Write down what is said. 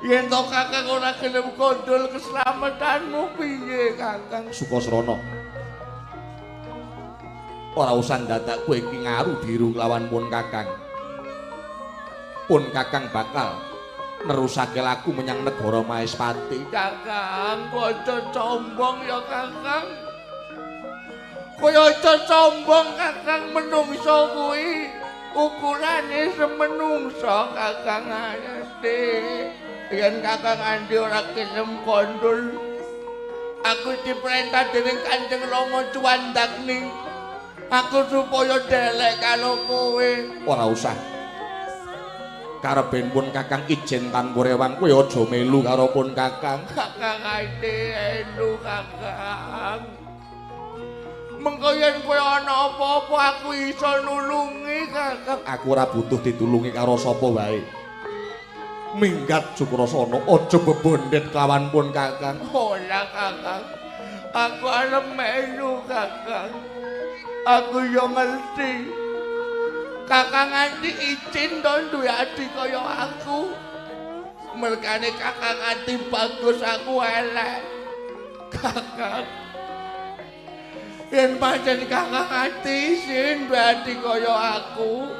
Yen to Kakang ora gelem kondol keselamatanmu piye, Kakang? Sukasrana. Ora usah ndadak kowe iki ngaru biru kelawan pun Kakang. Pun Kakang bakal nerusake laku menyang negara Maespati. Kakang, aja sombong ya, Kakang. Kowe aja sombong, Kakang, menungso kuwi ukurane semenungso, Kakang Andi. Yen Kakang Andi ora gelem kondol, aku diperintah dening Kanjeng Rama Cuwandagni. Aku supaya delek karo kowe. Ora usah. Karepen pun Kakang ijen tanpa rewang, kowe aja melu karo pun Kakang. Kakang Andi elu Kakang. Mengko yen kowe ana apa-apa aku iso nulungi, Kakang. Aku ora butuh ditulungi karo sapa wae. Minggat Sukrasana, aja bebondet kelawan pun Kakang. Ora, Kakang. Aku arep melu, Kakang. Aku yo ngerti. Kakang Andi izin to duwe adi kaya aku. Mergane Kakang Andi bagus aku elek. Kakang. Yen pancen Kakang Andi isin duwe adi kaya aku,